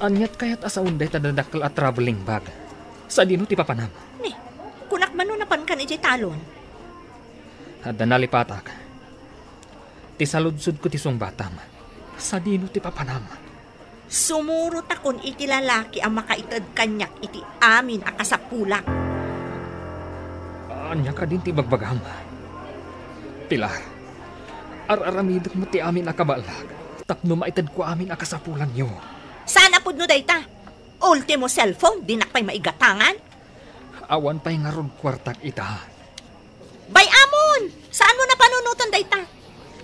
aniat kayat a saon dayta dadakkel a traveling bag? Sadino ti papanam? Ni, kunak man no napankan idiay talon. Adda nalipatak. Ti saludsodko ti sungbatam. Sadino ti papanam? Sumurotakon iti lalaki a makaited kaniak iti amin a kasapulak. Ania kadin ti ibagbagam? Pilar, ar-aramidek met ti amin a kabaelak tapno maitedko amin a kasapulanyo. Saan a pudno dayta? Ultimo cellphone, dinak pay maigatangan? Awan pay ngarud kuartak ita. Bay-amon! Saanmo a panunoten dayta?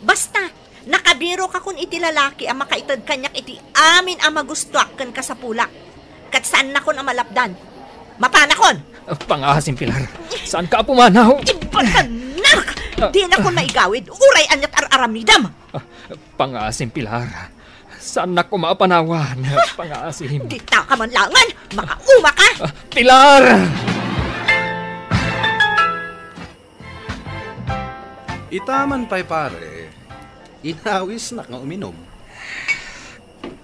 Basta, nakabirokakon iti lalaki a makaited kaniak iti amin a magustoak ken kasapulak. Ket saannakon a malapdan. Mapanakon! Pangaasim, Pilar. Saanka a pumanaw? Imbatanak! Ah. Dinakon maigawid, uray aniat ar-aramidam! Ah, pangaasim, Pilar. Saannak koma a panawan. Pangaasim. Dita ka man laengen! Makauma ka! Ah, Pilar! Ita man pay, pare, inawisnak nga uminom.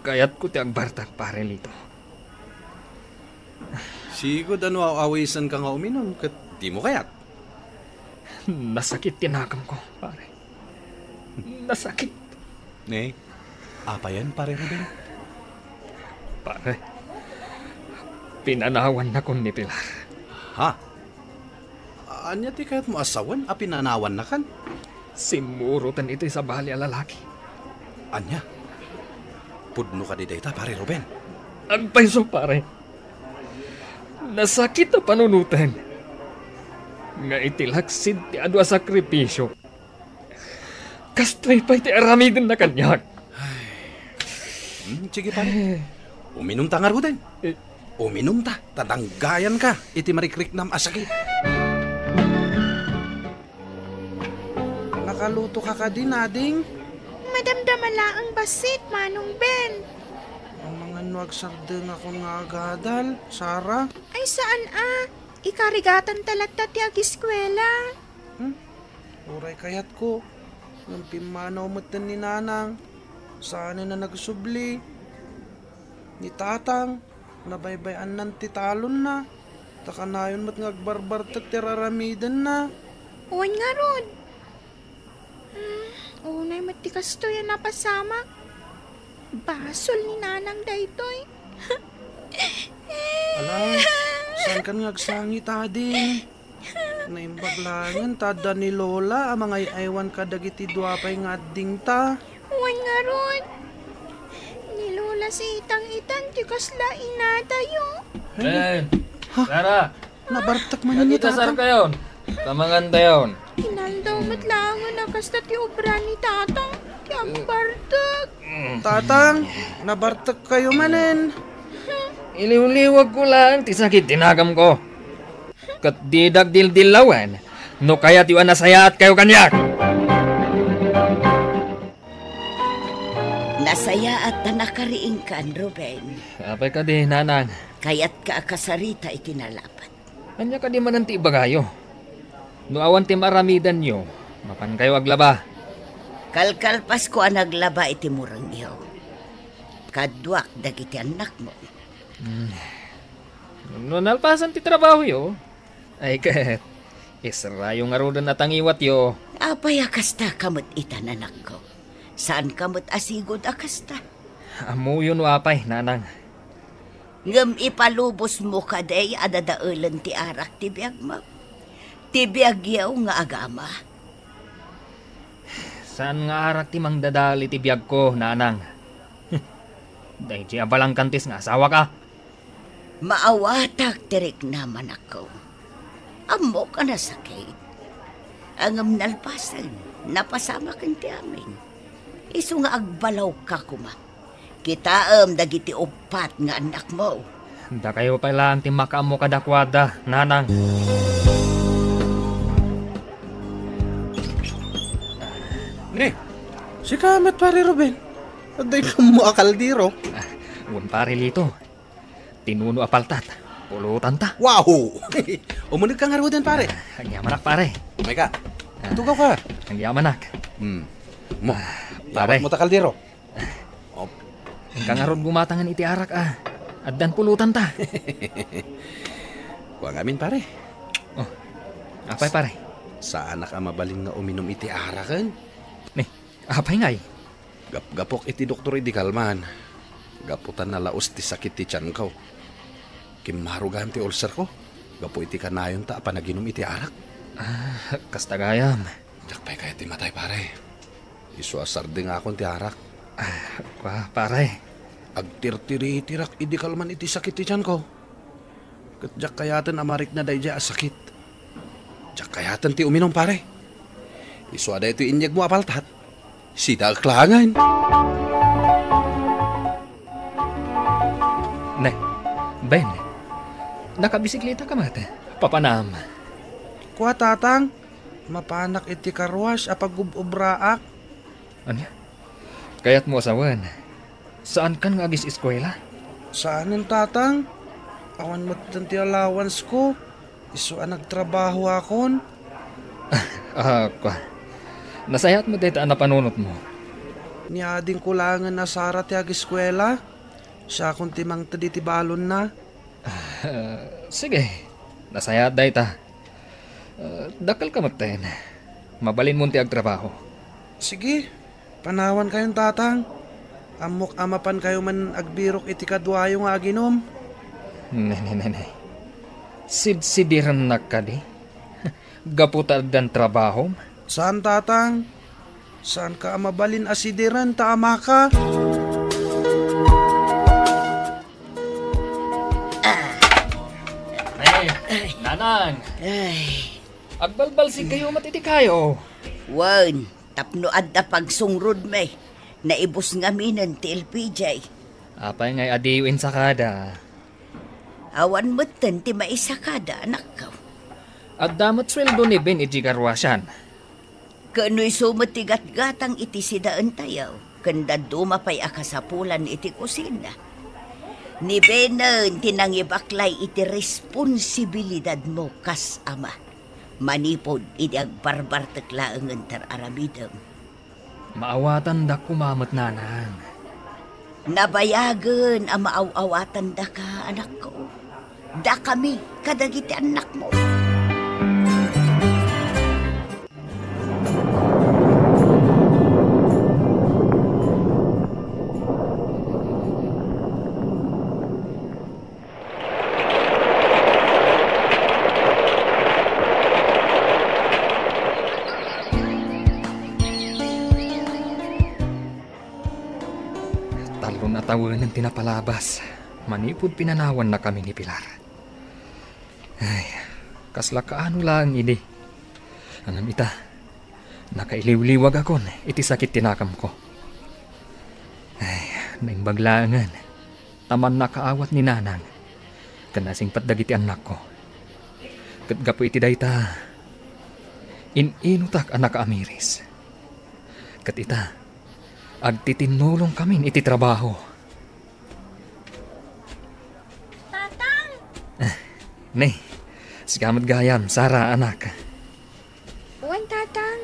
Kayatko ti agbartak, Pare Lito. Sigud a no aw-awisenka nga uminom ket dimo kayat. Nasakit ti naganko, pare. Nasakit. Ne, apayen, Pare Ruben? Pare, pinanawannakon ni Pilar. Ha? Ania ti kayatmo a sawen a pinanawannakan? Simmuroten iti sabali a lalaki. Ania? Pudno kadi dayta, Pare Ruben? Agpayso, pare. Nasakit a panunoten nga iti laksid ti adu a sakripisio, kastoy pay ti aramidenna kaniak. Hmm, sige, pare. Uminumta ngaruden. Eh. Uminumta, ta danggayanka iti marikriknam a sakit. Nakaluto ka kadi, Nading? Madamdama laeng bassit, Manong Ben. Amangan no agsardengakon nga agadal, Sara. Ay, saan a. Ikarigatanta latta ti agiskuela. Hmm? Uray kayatko. Ngem pimmanaw metten ni Nanang. Saanen a nagsubli. Ni Tatang, nabaybay-annan ti talonna, ta kanayon met nga agbarbartek ti ar-aramidenna. Wen ngarud. Hmm, unay met ti kastoy a napasamak. Basol ni Nanang daytoy. Ala, saankan nga agsangit, Ading? Naimbag laengen ta adda ni Lola a mangay-aywan kadagiti dua pay nga addingta. Wen ngarud, ni Lola Sitang itan ti kasla inatayo. Ben! Ha? Sara! Nabartek manen ni Tatang. Dagita sarkayon. Tamangantayon. Inaldaw met laengen a kasta ti obra ni Tatang ti agbartek. Tatang, nabartekkayo manen. Iliwliwagko laeng ti sakit ti naganko. Ket didak dildillawen no kayatyo a nasayaatkayo kaniak. Nasayaat ta nakariingkan, Ruben. Apay kadi, Nanang? Kayatka a kasarita iti nalapat. Ania kadi manen ti ibagayo? No awan ti maaramidanyo, Mapankayo aglaba. Kalkalpasko a naglaba iti murengyo. Kaduak dagiti annakmo. Hmm. No nalpasan ti trabahoyo, ay ket, israyo ngaruden a tangiwatyo. Apay a kasta ka met ita, anakko? Saanka met a sigud a kasta? Ammoyo no apay, nanang. Ngem ipalubosmo kadi a dadaelen ti arak ti biagmo? Ti biagyo nga agama? Saan nga arak ti mangdadael iti biagko, nanang. Daydi a balangkantis nga asawaka. Maawatak ti riknam, anakko. Ammok a nasakit. Ngem nalpasen, napasamaken ti amin. Isu nga agbalawka koma. Kitaem dagiti uppat nga annakmo. Dakayo pay laeng ti makaammo kadakuada, nanang. Ne, sika met, Pare Ruben. Adda ikammo a kaldero. Ah, wen, Pare Lito. Tinuno a paltat. Pulotanta. Wow! Umunegka ngaruden, pare. Ah, agyamanak, pare. Umay ka. Ah. Tugaw ka. Agyamanak. Hmm. Mo, ah, pare. Dawatmo ta kaldero. Oh. Inka ngarud gumatangan iti arak, ah. Addan pulotanta. Kua ngamin, pare. Oh. Apay, pare? Saanak a mabalin nga uminum iti araken. Ni, apay ngay? Gapgapok iti doktor idi kalman. Gapu ta nalaus ti sakit ti tianko. Kimmarugan ti ulcerko. Gapu iti kanayonta a panaginum iti arak. Ah, kasta gayam. Diak pay kayat ti matay, pare. Isu a sardengakon ti arak. Ah, kua, pare. Agtirtiritirak idi kalman iti sakit ti tianko. Ket diak kayaten a marikna daydiay a sakit. Diak kayaten ti uminum, pare. Isu a daytoy inyegmo a paltat, sidaek laengen. Ne, Ben, nakabisikletaka met? Papanam. Kua, Tatang, mapanak iti karuas a pagub-ubraak. Ania? Kayatmo a sawen? Saankan nga agis-eskuela? Saanen, Tatang. Awan metten ti allowance ko. Isu a nagtrabahoakon. Ah, kua. Nasayaat met dayta a napanunotmo. Ni adingko laengen a sara ti ageskuela. Siakon ti mangted iti balonna. Ah, sige. Nasayaat dayta. Ah, dakkelka metten. Mabalinmon ti agtrabaho. Sige. Panawankayon, Tatang. Ammok a mapankayo man agbirok iti kaduayo nga aginum. Ne, ne, ne, ne. Sidsidirennak kadi? Gapu ta addan trabahom? Saan, Tatang. Saanka a mabalin a sidiren ta amaka. Ay, Nanang. Ay. Agbalbalsigkayo met iti kayo. Wen, tapno adda pagsungrod mi, naibus ngaminen ti L P J. Apay ngay a diyo insakada? Awan metten ti maisakada, anakko. Adda met sueldo ni Ben iti karuasan. Ken no isu met ti gatgatang iti sidaentayo, ken dadduma pay a kasapulan iti kusina. Ni Benen ti nangibaklay iti responsibilidadmo kas ama. Manipud idi agbarbartek laengen ti ar-aramidem. Maawatandak koma met, Nanang. Nabayagen a maaw-awatandaka, anakko. Dakami kadagiti annakmo. Talon a tawenen ti napalabas manipud pinanawannakami ni Pilar. Ay, kasla kaano laeng idi. Ngem ita, nakailiwliwagakon iti sakit ti nakamko. Ay, naimbag laengen ta mannakaawat ni Nanang ken nasingpet dagiti annakko. Ket gapu iti dayta, in-inutak a nakaamiris. Ket ita, agtitinnulongkamin iti trabaho. Tatang! Ne, sika met gayam, Sara, anak. Wen, Tatang.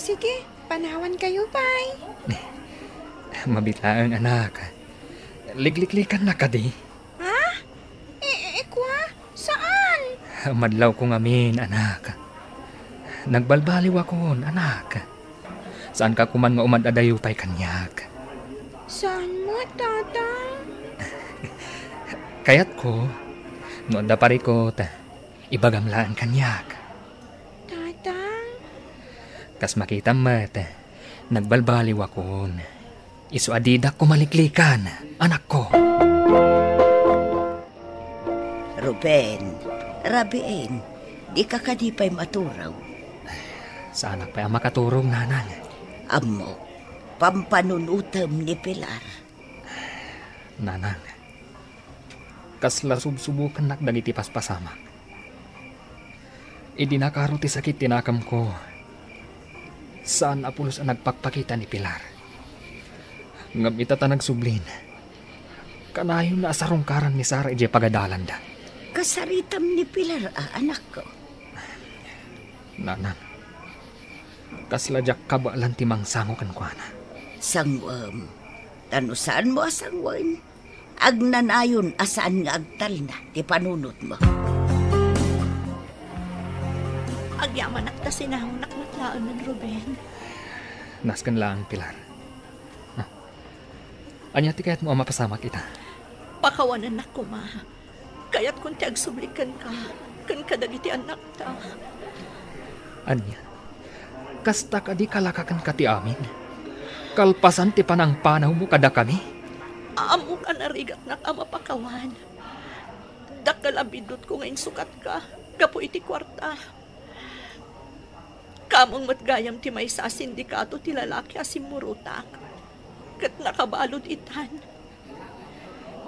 Sige, panawankayo pay. Mabiit laeng, anak. Likliklikannak kadi? Ha? E, e, e, kua? Saan? Madlawko ngamin, anak. Nagbalbaliwakon, anak. Saanka koman nga umad-adayo pay kaniak? Saan met, Tatang? Kayatko, no adda parikut, ibagam laeng kaniak. Tatang? Kas makitam met, nagbalbaliwakon. Isu a didak kumaliklikan, anakko. Ruben, rabiin, dika kadi pay maturog? Saanak pay a makaturog, nanang. Ammok, pampanunutem ni Pilar. Nanang, kasla subsubokannak dagiti paspasamak. Idi nakaro ti sakit ti nakemko, saan a pulos a nagpakpakita ni Pilar. Ngem ita ta nagsublin, kanayonna a sarungkaran ni Sara idiay pagadalanda. Kasaritam ni Pilar a, anakko? Nanang, kasla diak kabaelan ti mangsango kenkuana. Sanguem. Ta no saanmo a sanguen, agnanayon a saan nga agtalna ti panunotmo. Agyamanak ta sinangonak met laengen, Ruben. Nasken laeng, Pilar. Ah. Ania ti kayatmo a mapasamak ita? Pakawanennak koma. Kayatkon ti agsubli kenka, ken kadagiti annakta. Ania? Kasta kadi kalaka kenka ti amin? Kalpasan ti panangpanawmo kadakami? Ammok a narigatnak a mapakawan. Dakkel a biddutko nga insukatka gapu iti kuarta. Kameng met gayam ti maysa a sindikato ti lalaki a simmurotak. Ket nakabalud itan.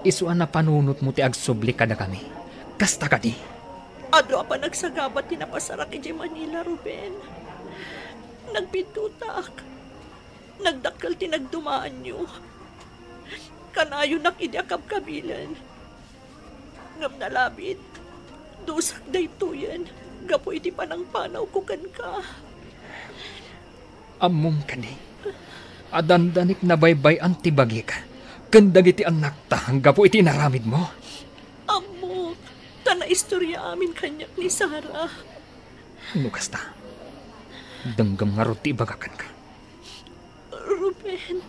Isu a napanunotmo ti agsubli kadakami. Kasta kadi? Adu a panagsagaba ti napasarak idiay Manila, Ruben. Nagbiddutak. Nagdakkel ti nagdumaanyo. Kanayonak idi akabkabilen. Ngem nalabit, dusak daytoyen gapu iti panangpanawko kenka. Ammom kadi a dandanik nabaybay-an ti bagik ken dagiti annakta gapu iti inaramidmo? Ammok, ta naistorya amin kaniak ni Sara. No kasta, denggem ngarud ti ibagak kenka. Ruben.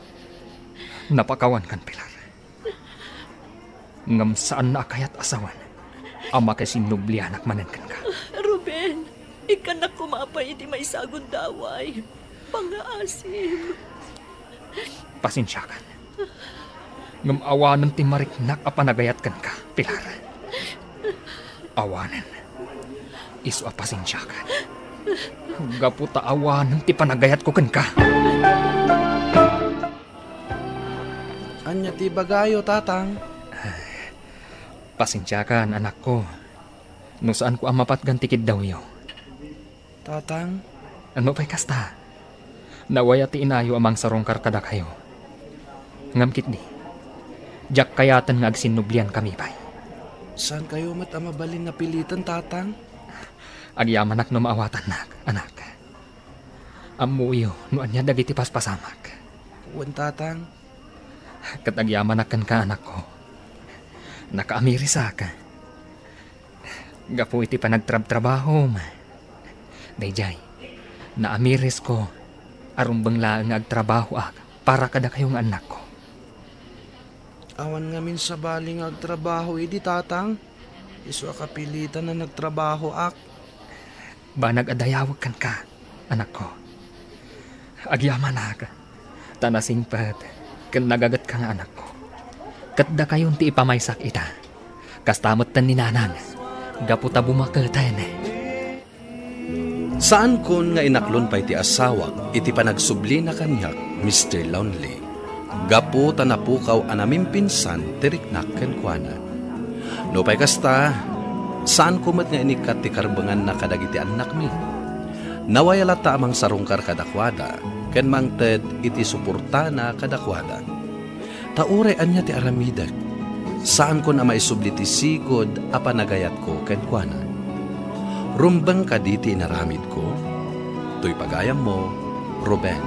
Napakawankan, Pilar. Ngem saanna a kayat a sawen a makisinnublianak manen kenka. Ruben, ikkannak koma pay iti maysa a gundaway. Pangngaasim. Pasensiakan. Ngem awanen ti mariknak a panagayat kenka, Pilar. Awanen. Isu a pasensiakan. Gapu ta awanen ti panagayatko kenka. Ania ti ibagayo, Tatang? Pasensiakan, anakko, no saanko a mapatgan ti kiddawyo. Tatang? Ano pay kasta? Nawaya ti inayo a mangsarungkar kadakayo. Ngem ketdi, diak kayaten nga agsinnubliankami pay. Saankayo met a mabalin napiliten, Tatang? Agyamanak no maawatannak, anak. Ammoyo no ania dagiti paspasamak. Wen, Tatang. Ket agyamanak kenka, anakko. Nakaamirisak. Gapu iti panagtrabtrabahom. Daydiay, naamirisko a rumbeng laeng nga agtrabahoak para kadakayo nga annakko. Awan ngamin sabali nga agtrabaho idi, Tatang. Isu a kapilitan a nagtrabahoak. Banag a dayawek kenka, anakko. Agyamanak, ta nasingpet ken nagagetka nga anakko. Ket dakayon ti ipamaysak ita. Kasta metten ni Nanang, gapu ta bumaketen. Saankon nga inaklon pay ti asawak iti panagsublina kaniak, Mister Lonely, gapu ta napukaw a namimpinsan ti riknak kenkuana. Nupay kasta, saanko met nga inikkat ti karbenganna kadagiti annakmi. Nawaya latta a mangsarungkar kadakuada ken mangted iti suportana kadakuada. Ta uray ania ti aramidek, saankon a maisubli ti sigud a panagayatko kenkuana. Rumbeng kadi ti inaramidko? Toy pagayammo, Ruben.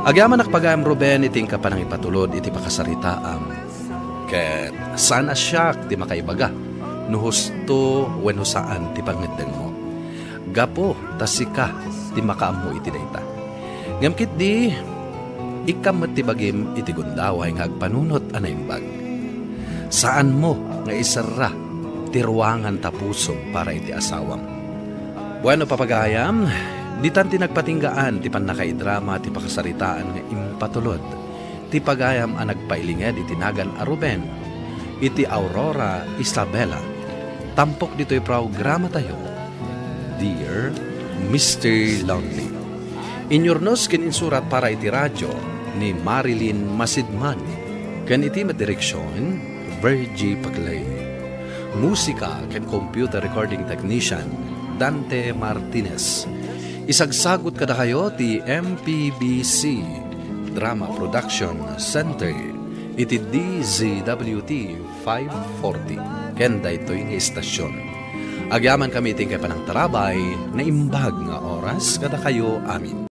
Agyamanak pagayam, Ruben, iti inka panangipatulod iti pakasaritaam. Ket saan a siak ti makaibaga no husto wenno saan ti pangngeddengmo. Gapu ta sika ti makaammo iti dayta. Ngem ketdi, ikkam met ti bagim iti gundaway nga agpanunot a naimbag. Saanmo nga iserra ti ruangan ta pusom para iti asawam. Bueno, papagayam, ditan ti nagpatinggaan ti pannakaidrama ti pakasaritaan nga impatulod ti pagayam a nagpailinged iti nagan a Ruben iti Aurora, Isabela. Tampok ditoy programatayo, Dear Mister Lonely. Inyurnos ken insurat para iti radyo ni Marilyn Masidman ken iti met direksion, Virgie Paclay. Musika ken computer recording technician, Dante Martinez. Isagsagut kadakayo ti M P B C Drama Production Center iti D Z W T five forty ken daytoy nga istasyon. Agyamankami iti inkay panangtarabay, naimbag nga oras kadakayo amin.